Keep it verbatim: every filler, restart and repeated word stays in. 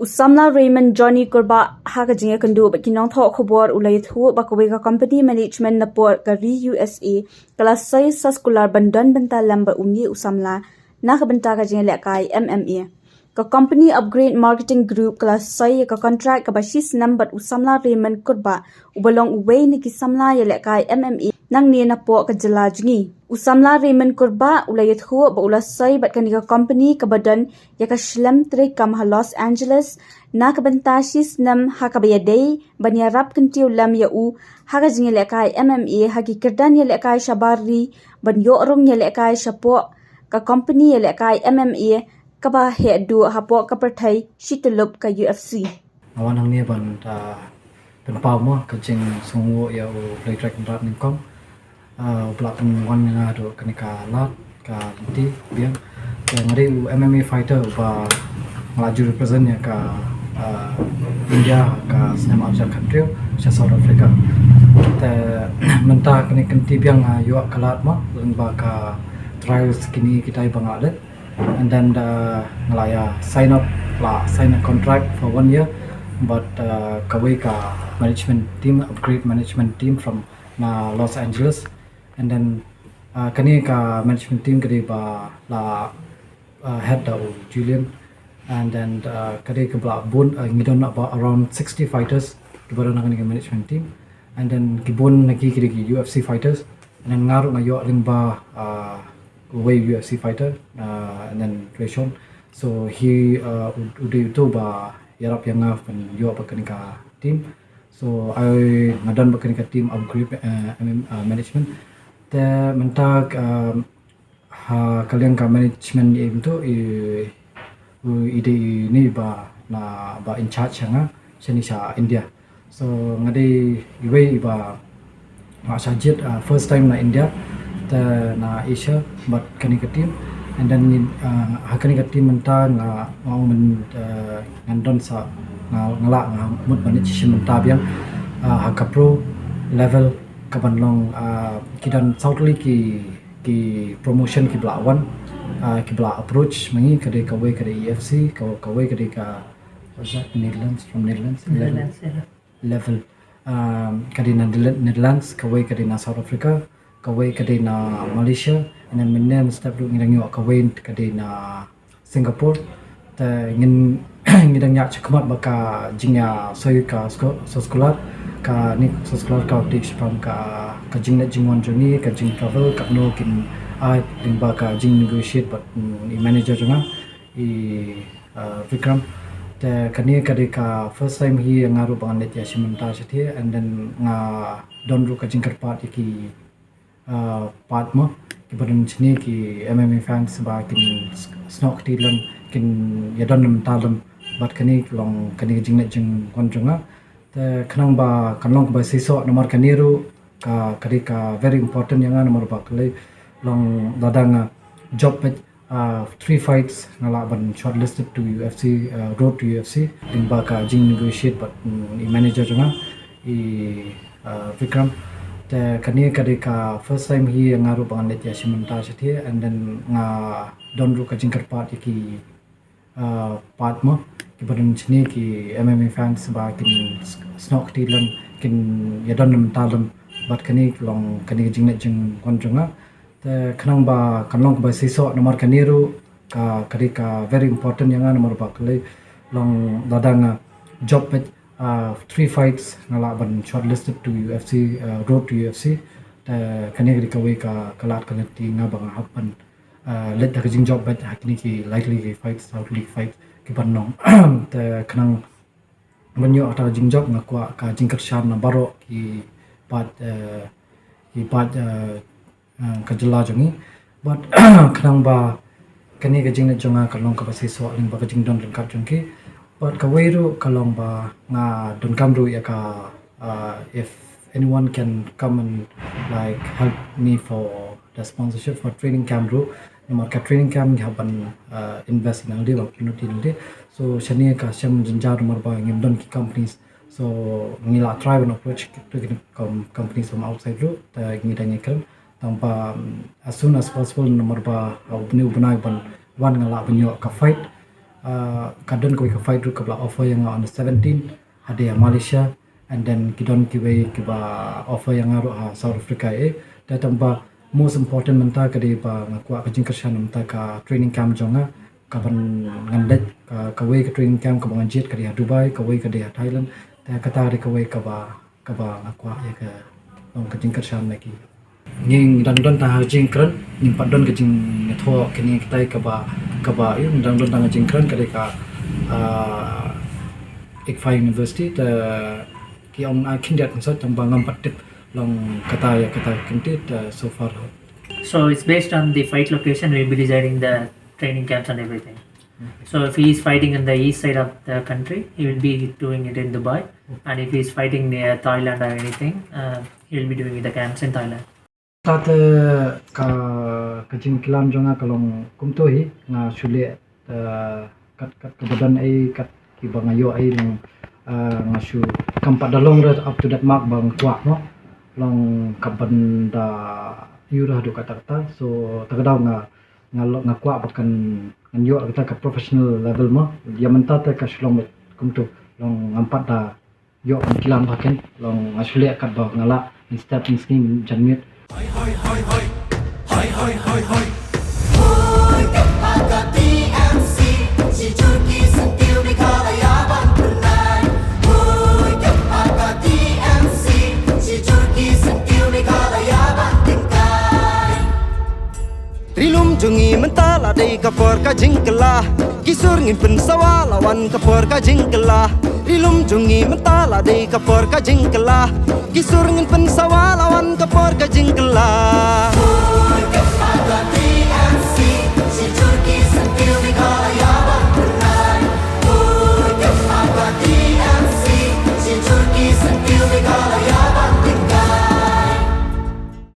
U samla Raymond Johnny Kurbah ha ka jingïakynduh bad ki nongthoh khubor u la ïathuh ba kawei ka company management na pdeng ka ri U S A ka la soi sa scholar ban don bynta lem bad u mih u samla na ka bynta ka jingïalehkai M M A. Ka company Upgrade Marketing Group ka la soi ïa ka contract kaba shi snem bad u samla Raymond Kurbah uba long uwei na ki samla ïalehkai M M A nangne na pdeng ka jylla jong ngi. U samla Raymond Kurbah u la ïathuh ba u la soi bad kane ka company kaba don ïa ka shlem treikam ha Los Angeles na ka bynta shi snem ha kaba ïadei ban ïarap kyntiew lem ïa u ha ka jingïalehkai M M A ha ki kyrdan ïalehkai shabar ri ban ïoh rung ïalehkai shapoh ka company ïalehkai M M A kaba heh duh hapoh ka pyrthei shi tyllup ka U F C. Nga wan hangne ban, ah, pynpaw mo ka jingsngewnguh ïa u Blei Trai Kynrad nyngkong, ah, uba la pynwan ïa nga haduh kane ka lad ka lynti biang. Te nga dei u M M A fighter uba nga la ju represent ïa ka, ah, India ha ka snem arhajar khathynriew sha South Africa. Te mynta kane ka lynti biang nga ïoh ka lad mo lyngba ka trials kine kitai ba nga la leit. And then, uh, nga la ïa sign up, la sign a contract for one year. But, uh, kawei ka management team, Upgrade management team from na Los Angeles. And then, uh, kane ka management team ka dei ba la, uh, head da u Julian. And then, uh, ka dei kaba la bun, uh, ngi don about around sixty fighters kiba don ha kane ka management team. And then ki bun na ki ki dei ki U F C fighters. And then nga ruh nga ïoh lyngba, uh, uwei U F C fighter, uh, and then Rayshon. So hi, uh, u, u dei uto ba ïarap ïa nga ban ïoh bad kane ka team. So ai nga don bad kane ka team Upgrade, uh, M M, uh, management. Te mynta, um, ha ka liang ka management ïa uto i, u, i dei ine ba na, ba in charge ïa nga shane sha India. So nga dei iwei iba nga shah jied, uh, first time na India te na Asia bad kane ka team. And then, uh, ha kane ka team mynta nga, nga ong ban, uh, ngan don sa, nga, nga lah, nga mut ban leit shisien mynta biang, uh, ha ka pro level kaban long, uh, ki don saw tylli ki, ki promotion kiba la wan, uh, kiba la approach ma ngi, ka dei kawei ka dei U F C, ka, kawei ka dei ka, what's that? Netherlands, from Netherlands? Level. Netherlands, yeah. Level. Um, ka dei na Nether-, Netherlands, kawei ka dei na South Africa, kawei ka dei na Malaysia, and then mynne mynstep ruh ngi dang ïoh kawei ka dei na Singapore. Te ngin, ngi dang ïaid shakhmat bad ka jingïasoi ka sko-, sa scholar, kane ka sa scholar ka update shaphang ka, ka jingleit jingwan jong ngi, ka jingtravel, katno kin ai, lyngba ka jingnegotiate bad, mm, i manager jong nga, i, uh, Vikram. Te kane ka dei ka first time hi ïa nga ruh ba ngan leit ïashimbynta shathie, and then nga don ruh ka jingkyrpad ïa ki, uh, part mo, kiba don shane, ki M M A fans ba kin s-, snoh kti lem, kin ïadon lem bynta lem bad kane, long kane ka jingleit jingwan jong nga. Te khnang ba kan long kaba seisoh namar kane ruh ka, ka dei ka very important ïa nga namar ba ka long lada nga jop beit, uh, three fights nga lah ban shortlisted to U F C, uh, road to U F C, lyngba ka jingnegotiate bad, mm, i manager jong nga, i, uh, Vikram. Te kane ka dei ka first time hi ïa nga ruh ba ngan leit ïashimbynta shathie, and then nga don ruh ka jingkyrpad ïa ki, uh, part mo, kiba don shane, ki M M A fans ba kin s-, snoh kti lem, kin ïadon lem bynta lem bad kane, long kane ka jingleit jingwan jong nga. Te khnang ba kan long kaba seisoh namar kane ruh ka, ka dei ka very important ïa nga namar ba ka long lada nga jop beit, uh, three fights nga lah ban shortlisted to U F C, uh, road to U F C. Te kane ka dei kawei ka, ka lad ka lynti nga ba nga hap ban, uh, leit da ka jingjop beit ha kine ki lai tylli ki fights, saw tylli ki fights kiban long. Te khnang ban ïoh kata ka jingjop nga kwah ka jingkyrshan na baroh ki paid, uh, ki paid, uh, uh, ka jylla jong ngi. Bad khnang ba kane ka jingleit jong nga kan long kaba seisoh lyngba ka jingdon ryngkat jong ki. Bad kawei ruh ka long ba nga donkam ruh ïa ka, uh, if anyone can come and, like, help me for the sponsorship for training camp ruh, namar ka training camp ngi hap ban, uh, invest nangne, ban pynlut nangne. So shane ka shem jynjar namar ba ngim don ki companies. So ngi la try ban approach ki, to ki com-, companies from outside ruh, te ngi dang ïakren. Tang ba, um, as soon as possible namar ba, uh, u bnai, u bnai ban wan nga lah ban ïoh ka fight. Uh, ka don kawei ka fight ruh kaba la offer ïa nga on the seventeen, hadien ha Malaysia, and then ki don kiwei kiba offer ïa nga ruh ha South Africa eh. Te tang ba most important mynta ka dei ba nga kwah ka jingkyrshan mynta ka training camp jong nga, kaban ngan leit, ka, kawei ka training camp kaba ngan jied ka dei ha Dubai, kawei ka dei ha Thailand. Te kata ka dei kawei kaba, kaba nga kwah ïa ka long ka jingkyrshan na ki. Ngi dang don tang ha jingkren, ngim pat don ka jingthoh kine kitai kaba, kaba ïa, ngi dang don tang ha jingkren ka dei ka, ah, ICFAI University, te ki ong a khyndiat kan sot tang ba ngam pat tip long kata ïa kata kynti te so far. So it's based on the fight location, we'll be deciding the training camps and everything. So if he is fighting in the east side of the country, he will be doing it in Dubai. And if he is fighting near Thailand or anything, uh, he will be doing the camps in Thailand. Tate ka, ka jingkyllam jong nga ka long kumto hi, nga shu leh, uh, kat, kat kaba don ei, kat kiba nga ïoh ei long, uh, nga shu kam pat da long re up to that mark ba nga kwah mo. Long kaban da ïoh re haduh katta katta. So ta ka daw nga, nga lo-, nga kwah ba kan, ngan ïoh kata ka professional level mo. Ïa mynta te ka shu long beit kumto, long ngam pat da ïoh ban kyllam ha ken, long nga shu leh katba nga lah, mynstep mynsngi mynjanmiet. Hoi, hoi, hoi, hoi. Hoi, hoi, hoi, hoi. Hoi, ka pa ka T M C, shi jur ki syntiew Meghalaya ban pynlait. Hoi, ka pa ka T M C, shi jur ki syntiew Meghalaya ban tyngkai. Ri lum jong ngi mynta la dei ka por ka jingkylla. Ki sur ngin pynsawa la wan ka por ka jingkylla. Ri lum jong ngi mynta la dei ka por ka jingkylla. Ki sur ngin pynsawa la wan ka por ka jingkylla. Hoi, ka pa ka T M C, shi jur ki syntiew Meghalaya ban pynlait. Hoi, ka pa ka T M C, shi jur ki syntiew